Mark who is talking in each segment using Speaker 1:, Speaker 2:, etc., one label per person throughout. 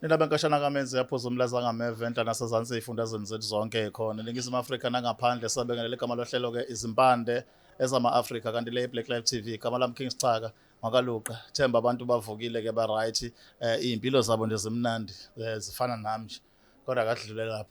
Speaker 1: Nina benkashana kaMenzi yaphuza umlaza ngameva enhla nasezansi ey'fundazweni zethu zonke khona eNingizimu Afrika nangaphandle. Sabingelela igama lohlelo-ke Izimpande ezama-Afrika, kanti le Black Life TV. Igama lami King Sicaka Makaluqa. Themba abantu bavukile-ke, ba-right, iy'mpilo zabo nje zimnandi, zifana nami nje, kodwa kadlule lapho.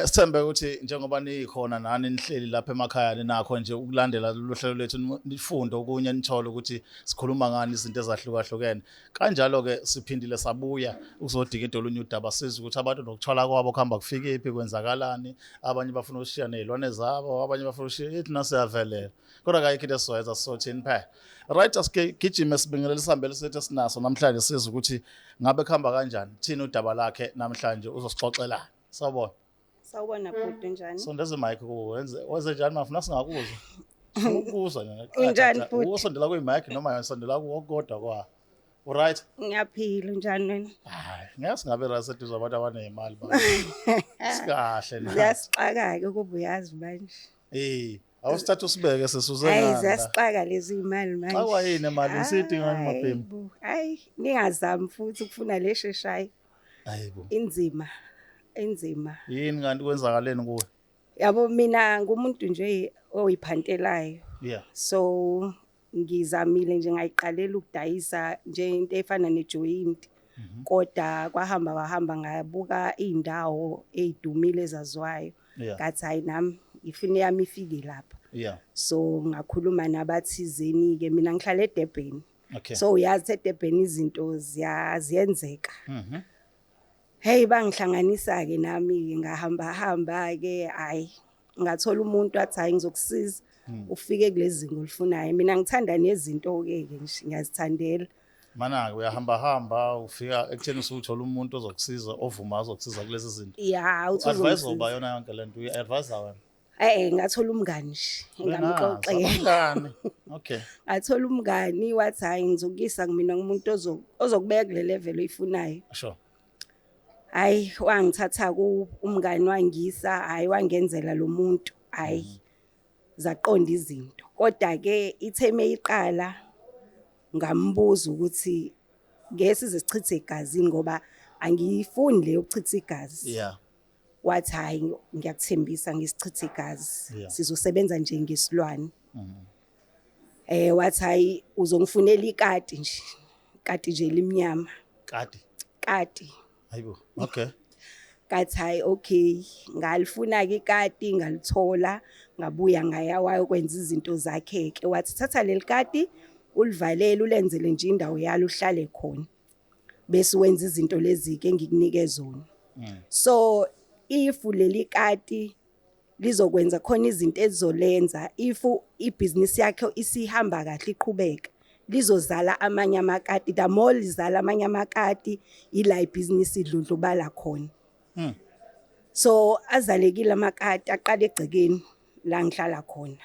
Speaker 1: Sithembe ukuthi njengoba nikhona nani nihleli lapha emakhaya, ninakho nje ukulandela lolu hlelo lethu, nifunde okunye, nithole ukuthi sikhuluma ngani, izinto ezahlukahlukene kanjalo-ke. Siphindile sabuya ukuzodikida olunye udaba, sizwe ukuthi abantu nokuthwala kwabo kuhamba kufikephi, kwenzakalani. Abanye bafuna ukushiya ney'lwane zabo, abanye bafuna ukushiya ithi nasiyavelela, kodwa kayikho into esizoyenza, sizothini phela. Right, asigijime sibingelele isihambeli sethu esinaso namhlanje, sizwe ukuthi ngabe kuhamba kanjani, thina udaba lakhe namhlanje uzosixoxelana. Sawubona.
Speaker 2: Sawubona bhuti, njani?
Speaker 1: Sondeza imic kuwo. Wenze njani mafuna singakuzwa? Ukuzwa nje.
Speaker 2: Unjani, bhuti?
Speaker 1: Usondela kwi-mic noma yosondela kuwo kodwa kwa. Uright?
Speaker 2: Ngiyaphila, unjani wena?
Speaker 1: Hayi, ngeke singabe right eduze abantu abaneyimali ba. Sikahle na.
Speaker 2: Ziyasixaka-ke ukuba uyazi manje.
Speaker 1: Eh, awusithatha usibeke sisuze
Speaker 2: Hayi,
Speaker 1: ngani la.
Speaker 2: ziyasixaka lezi imali manje.
Speaker 1: Xakwa yini imali? Siyidinga ngani
Speaker 2: Hayi
Speaker 1: mabhemu?
Speaker 2: bo, hayi, ningazami futhi ukufuna le sheshayo.
Speaker 1: Hayibo.
Speaker 2: Inzima. Inzima.
Speaker 1: Yini kanti, kwenzakaleni kuwe?
Speaker 2: Yabo, mina ngumuntu nje oyiphantelayo. So ngizamile nje, ngayiqalela ukudayisa nje into efana nejoint. Kodwa kwahamba kwahamba, ngabuka iy'ndawo ey'dumile ezaziwayo. Ngathi hayi, nami ifini yami ifike lapha. So ngakhuluma nabathizeni-ke, mina ngihlala eDurban. So uyazi eDurban izinto ziyenzeka. Hey, bangihlanganisa-ke nami-ke, ngahamba hamba-ke, hhayi, ngathola umuntu wathi, "Hhayi, ngizokusiza ufike kulezi zinga olifunayo." Mina ngithanda nezinto-ke ke nje, ngiyazithandela.
Speaker 1: Mana-ke uyahamba hamba, ufika ekutheni usuthola umuntu ozokusiza, ovuma azokusiza kulezi zinto.
Speaker 2: Ya, uthi
Speaker 1: Advise
Speaker 2: uzongisiza.
Speaker 1: uba yona yonke lento, uyi-advise wena.
Speaker 2: Ngathola umngani nje engamxoxela.
Speaker 1: Umngani. Okay.
Speaker 2: Ngathola umngani wathi, "Hayi, ngizokuyisa mina ngumuntu ozokubeka kule level oyifunayo." Hayi, wangithatha ku umngani wangisa, hayi, wangenzela lo muntu, hayi, zaqonda izinto. Kodwa ke ithe meyiqala, ngambuza ukuthi ngeke size sichithe igazi ngoba angiyifuni le yokuchitha igazi. Wathi, "Hayi, ngiyakuthembisa, ngisichithe igazi. Sizosebenza nje ngesilwane." Wathi, "Hayi, uzongifunela ikati nje. Ikati nje limnyama."
Speaker 1: Kati.
Speaker 2: Kati.
Speaker 1: Hayibo. Okay.
Speaker 2: Ngathi, "Hayi, okay." Ngalifuna ke ikati, ngalithola, ngabuya ngaya wayokwenza izinto zakhe ke. Wathi, "Thatha leli kati ulivalele, ulenzele nje indawo yalo uhlale khona. Bese wenza izinto lezi ke engikunike zona." So if leli kati lizokwenza khona izinto ezizolenza, if ibhizinisi yakhe isihamba kahle, iqhubeka, lizozala amanye amakati. The more lizala amanye amakati, ila ibhizinisi idlondlobala khona. So azalekile amakati, aqala egcekeni la ngihlala khona.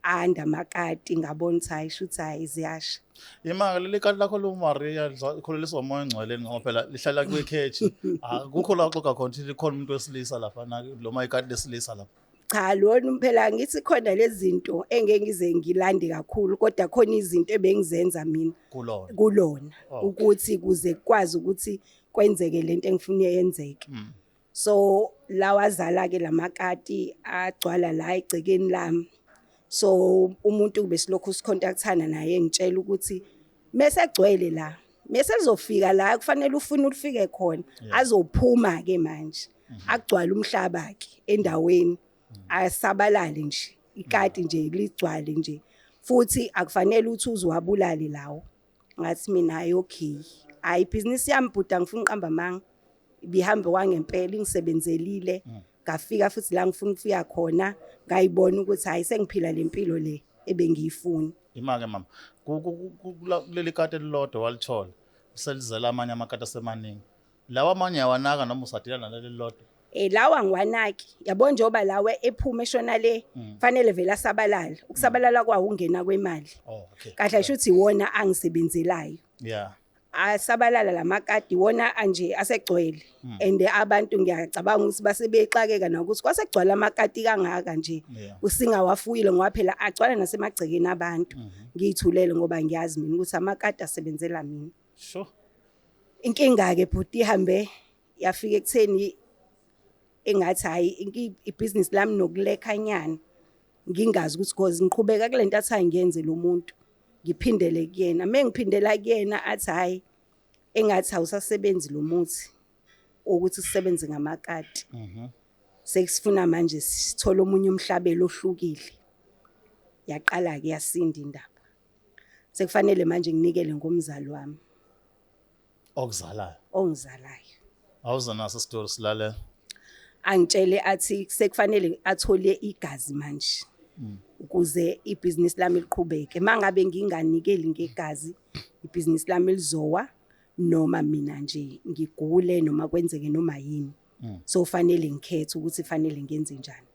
Speaker 2: Anda amakati, ngabona ukuthi hayi, shuthi hayi, ziyasha.
Speaker 1: Imanga leli kati lakho lo Maria likhuleliswa umoya ongcwele ngoba phela lihlala kwikheji. Akukho la uxoxa khona ukuthi likhona umuntu wesilisa lapha na noma ikati lesilisa lapha?
Speaker 2: Cha, lona phela ngithi khona lezi zinto engeke ngize ngilande kakhulu, kodwa khona izinto ebengizenza mina
Speaker 1: kulona.
Speaker 2: Kulona
Speaker 1: Oh.
Speaker 2: ukuthi kuze kukwazi ukuthi kwenzeke lento engifuna yenzeke. So lawazala ke lamakati, agcwala la egcekeni lami. So umuntu besilokhu sicontactana naye, ngitshela ukuthi mase egcwele la, mase lizofika la kufanele ufune ulifike khona, azophuma ke manje agcwala umhlaba ke endaweni, asabalale nje ikati nje ligcwale nje, futhi akufanele ukuthi uzowabulale lawo. Ngathi mina, "Hayi, okay." Hayi, ibhizinisi yami bhuti, angifuni uqamba amanga, ibihambe kwangempela, ingisebenzelile, ngafika futhi la ngifuna ukufika khona, ngayibona ukuthi hayi, sengiphila le mpilo le ebengiyifuna.
Speaker 1: Ima-ke mama, kuleli kati elilodwa walithola selizela amanye amakati asemaningi. Lawa amanye awanaka noma usadila naleli lilodwa?
Speaker 2: Lawa ngiwanaki, yabo, njengoba lawe ephuma eshona le, fanele vele asabalala. Ukusabalala kwawo ungena kwemali.
Speaker 1: Oh, okay.
Speaker 2: Kahle asho ukuthi iwona angisebenzelayo. Asabalala lamakati wona anje asegcwele, and abantu ngiyacabanga ukuthi base bexakeka nokuthi kwasegcwala amakati kangaka nje usingawafuyile, ngoba phela agcwala nasemagcekeni abantu. Ngiyithulele ngoba ngiyazi mina ukuthi amakati asebenzela mina. Inkinga ke bhuti ihambe Yafika ekutheni engathi hayi, ibhizinisi lami nokulekhanyana, ngingazi ukuthi cause ngiqhubeka kulento athi angiyenze lo muntu, ngiphindele kuyena. Mengiphindela kuyena athi hayi, engathi awusasebenzi lo muthi ukuthi sisebenze ngamakati. Sekusifuna manje sithole omunye umhlabelo ohlukile. Yaqala ke yasinda indaba. Sekufanele manje nginikele ngomzali wami.
Speaker 1: Okuzalayo?
Speaker 2: Ongizalayo.
Speaker 1: Awuze naso isitori silalela.
Speaker 2: Angitshele athi sekufanele athole igazi manje ukuze ibhizinisi lami liqhubeke. Mangabe nginganikeli ngegazi, ibhizinisi lami lizowa, noma mina nje ngigule, noma kwenzeke noma yini. So fanele ngikhethe ukuthi fanele ngenze njani.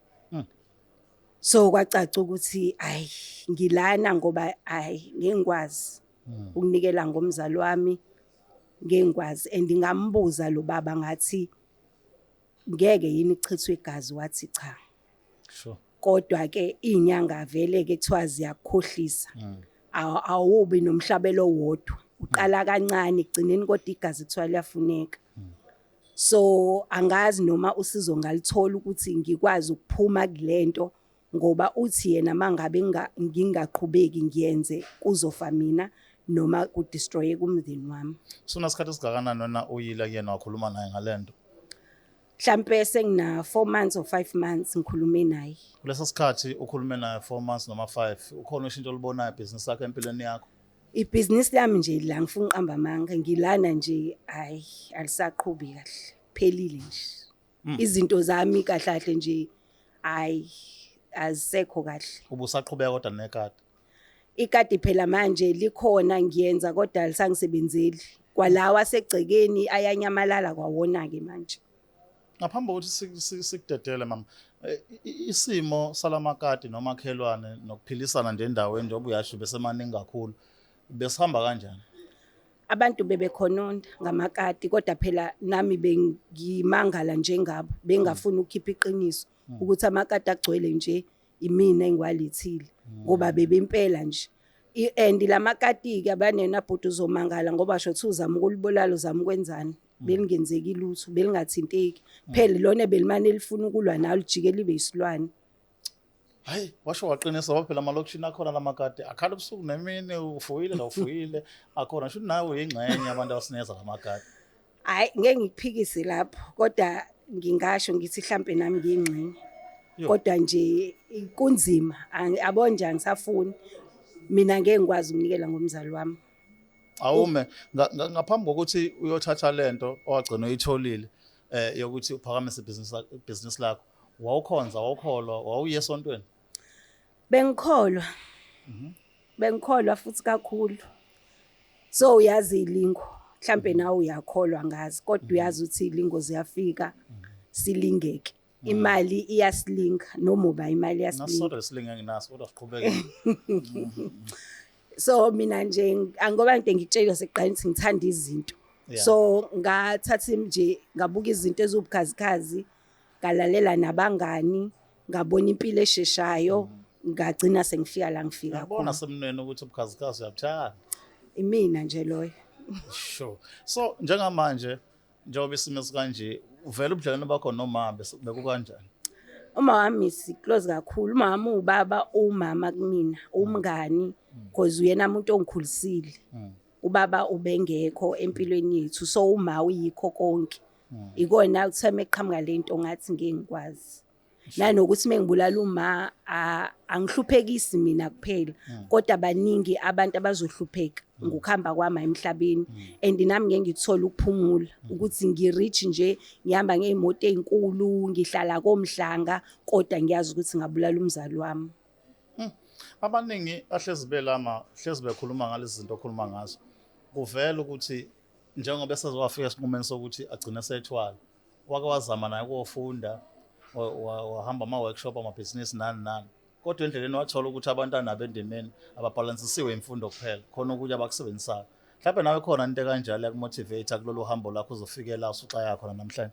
Speaker 2: So kwacaca ukuthi ayi, ngilana ngoba ayi, ngeke ngikwazi ukunikela ngomzali wami, ngeke ngikwazi. And ngambuza lo baba ngathi ngeke yini kuchithwe igazi, wathi cha. Kodwa ke inyanga vele ke kuthiwa ziyakukhohlisa. Awubi nomhlabelo owodwa, uqala kancane, egcineni kodwa igazi kuthiwa liyafuneka. So angazi noma usizo ngalithola ukuthi ngikwazi ukuphuma kulento, ngoba uthi yena mangabe ngingaqhubeki ngiyenze, kuzofa mina noma kudestroye kumndeni wami.
Speaker 1: Sunasikhathi esingakanani wena uyile kuyena wakhuluma naye ngalento?
Speaker 2: Mhlampe sengina 4 months or 5 months ngikhulume naye.
Speaker 1: Kulesa sikhathi ukhulume naye 4 months noma 5, ukhona ushintsho olubonayo ibhizinisi lakho empilweni yakho?
Speaker 2: Ibhizinisi lami nje la, ngifuna uqamba amanga, ngilana nje hayi, alisaqhubi kahle, phelile nje. Izinto zami kahle kahle nje hayi, azisekho kahle.
Speaker 1: Ubusaqhubeka kodwa nekati?
Speaker 2: Ikati phela manje likhona, ngiyenza kodwa alisangisebenzeli. Kwalawa asegcekeni ayanyamalala kwawona ke manje.
Speaker 1: Ngaphambi kokuthi sikudedele mama, isimo salamakati nomakhelwane nokuphilisana nje endaweni, njengoba uyasho besemaningi kakhulu, besihamba kanjani?
Speaker 2: Abantu bebekhononda ngamakati, kodwa phela nami bengimangala njengabo, bengafuni ukukhipha iqiniso ukuthi amakati agcwele nje imina engiwalethile, ngoba bebempela nje. And lamakati ke abanena bhuti, uzomangala ngoba sho uthi uzama ukulibulala, uzama ukwenzani, belingenzeki lutho, belingathinteki. Phela lona belimane lifuna ukulwa nawe, lijike libe isilwane.
Speaker 1: Hayi, washo waqinisa ngoba phela amalokishini akhona lamakati akhala ubusuku nemini, ufuyile la ufuyile akhona, sho nawe uyingxenye abantu abasineza lamakati.
Speaker 2: Hayi, ngeke ngikuphikise lapho, kodwa ngingasho ngithi mhlambe nami ngiyingxenye. Kodwa nje kunzima, yabo nje angisafuni. Mina ngeke ngikwazi ukunikela ngomzali wami.
Speaker 1: Awume ngaphambi kokuthi uyothatha lento owagcina uyitholile yokuthi uphakamise ibhizinisi lakho, wawukhonza, wawukholwa, wawuye esontweni?
Speaker 2: Bengikholwa. Bengikholwa futhi kakhulu. So uyazi ilingo, mhlambe nawe uyakholwa ngazi, kodwa uyazi ukuthi ilingo ziyafika, silingeke. Imali iyasilinga, noma uba imali iyasilinga.
Speaker 1: Nasodwa isilinga enginaso, kodwa siqhubeke.
Speaker 2: So mina nje angoba into ngikutshela sekuqala ukuthi ngithanda izinto. So ngathatha nje ngabuka izinto eziwubukhazikhazi, ngalalela nabangani, ngabona impilo esheshayo, ngagcina sengifika la ngifika
Speaker 1: Ngiyabona
Speaker 2: khona.
Speaker 1: semnweni ukuthi ubukhazikhazi uyabuthanda.
Speaker 2: Imina nje loyo.
Speaker 1: Sure. So njengamanje njengoba isimo sikanje, uvela ubudlelwane bakho noma bekukanjani?
Speaker 2: Uma wami si close kakhulu. Uma wami ubaba, umama kumina, umngani, because uyena umuntu ongikhulisile. Ubaba ubengekho empilweni yethu, so uma uyikho konke. Ikona kuthiwa meqhamuka lento ngathi ngeke ngikwazi. Nanokuthi mengibulala uma angihluphekisi mina kuphela, kodwa baningi abantu abazohlupheka ngokuhamba kwami emhlabeni. And nami ngeke ngithole ukuphumula ukuthi ngirich nje, ngihamba ngezimoto ezinkulu, ngihlala komhlanga, kodwa ngiyazi ukuthi ngabulala umzali wami.
Speaker 1: Abaningi ahlezi belama, hlezi bekhuluma ngalezi zinto okhuluma ngazo. Kuvela ukuthi njengoba esezowafika esinqumeni sokuthi agcine sethwala, wake wazama naye ukufunda, wahamba ama-workshop amabhizinisi nani nani, kodwa endleleni wathola ukuthi abantwana bendimeni ababhalansisiwe imfundo kuphela, khona okunye abakusebenzisayo. Mhlawumbe nawe khona into ekanjalo yakumotivate kulolu hambo lakho uzofikela usuxaya khona namhlanje?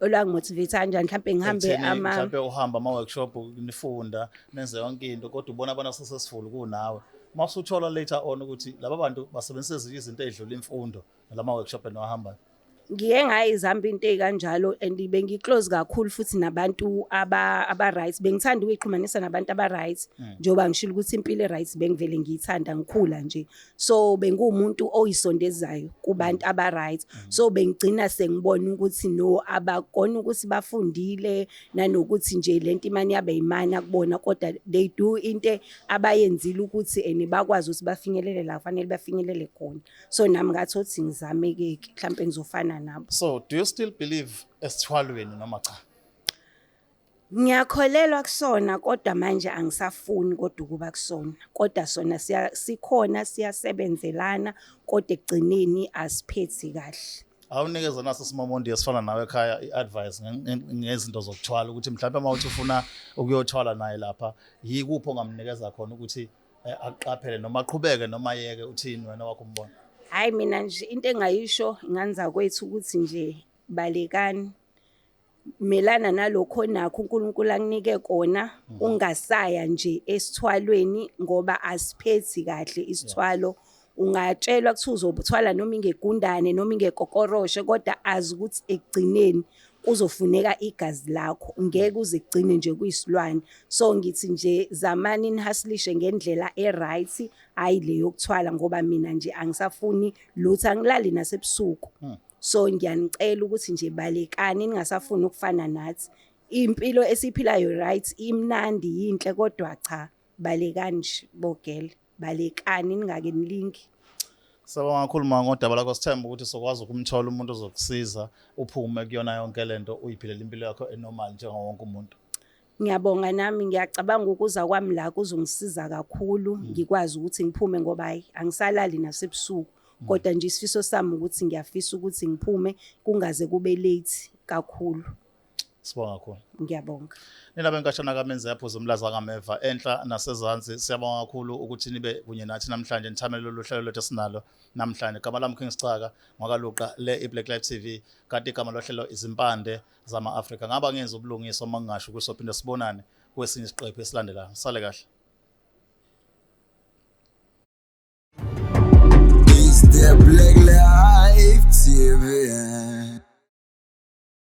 Speaker 2: Olwangimotivate kanjani? Mhlawumbe ngihambe
Speaker 1: Ekutheni
Speaker 2: ama
Speaker 1: mhlawumbe uhamba ama-workshop, nifunda, nenze yonke into, kodwa ubona abantu asesesifulu kunawe, uma usuthola later on ukuthi laba bantu basebenzisa ezinye izinto ey'dlula imfundo nalama workshop eniwahambayo.
Speaker 2: Ngiye ngayizamba into ey'kanjalo and bengi-close kakhulu futhi nabantu aba-right. Bengithanda ukuy'xhumanisa nabantu aba-right, njengoba ngishilo ukuthi impilo e-right bengivele ngiyithanda ngikhula nje. So benguwumuntu oyisondezayo kubantu aba-right. So bengigcina sengibona ukuthi no, abakona ukuthi bafundile nanokuthi nje lento imane yabe imana kubona, kodwa they do into abayenzile ukuthi ene bakwazi ukuthi bafinyelele la kufanele bafinyelele khona. So nami ngathi othi ngizame-ke mhlampe ngizofana nabo.
Speaker 1: So do you still believe esithwalweni noma cha?
Speaker 2: Ngiyakholelwa kusona, kodwa manje angisafuni kodwa ukuba kusona. Kodwa sona sikhona, siyasebenzelana, kodwa ekugcineni asiphethi kahle.
Speaker 1: Awunikeze naso isimomondi esifana nawe ekhaya i-advice ngezinto zokuthwala, ukuthi mhlawumbe uma uthi ufuna ukuyothwala naye lapha, yikuphi ongamnikeza khona ukuthi aqaphele noma aqhubeke noma ayeke? Uthini wena wakho umbono?
Speaker 2: Hhayi, mina nje into engayisho ingane zakwethu ukuthi nje balekani, melana nalokho onakho uNkulunkulu akunike kona, ungasaya nje esithwalweni ngoba asiphethi kahle isithwalo. Ungatshelwa kuthiwa uzothwala noma ingegundane noma ingekokoroshe, kodwa azi ukuthi ekugcineni kuzofuneka igazi lakho, ngeke uze kugcine nje kuyisilwane. So ngithi nje zamani nihasilishe ngendlela e-right, hhayi le yokuthwala, ngoba mina nje angisafuni lutho, angilali nasebusuku. So ngiyanicela ukuthi nje balekani, ningasafuni ukufana nathi. Impilo esiyiphilayo right, imnandi, yinhle, kodwa cha, balekani nje bogele, balekani, ningake nilinge.
Speaker 1: Siyabonga kakhulu ma ngodaba lakho. Sithemba ukuthi sokwazi ukumthola umuntu ozokusiza uphume kuyona yonke lento, uyiphilela impilo yakho e-normal njengawo wonke umuntu.
Speaker 2: Ngiyabonga nami, ngiyacabanga ukuza kwami la kuzongisiza kakhulu, ngikwazi ukuthi ngiphume, ngoba hayi, angisalali nasebusuku. Kodwa nje isifiso sami ukuthi ngiyafisa ukuthi ngiphume kungaze kube late kakhulu.
Speaker 1: Sibonga kakhulu.
Speaker 2: Ngiyabonga.
Speaker 1: Nina benkashana kaMenzi yaphuza umlaza kameva enhla nasezansi, siyabonga kakhulu ukuthi nibe kunye nathi namhlanje, nithamele lolu hlelo lwethu esinalo namhlanje. Igama lami King Sicaka ngwakaluqa le iBlack Life TV, kanti igama lohlelo Izimpande zama-Afrika. Ngaba ngenza ubulungiswa uma ngingasho ukuthi sophinde sibonane kwesinye isiqephu esilandelayo. Sale kahle.
Speaker 3: It's the Black Life TV.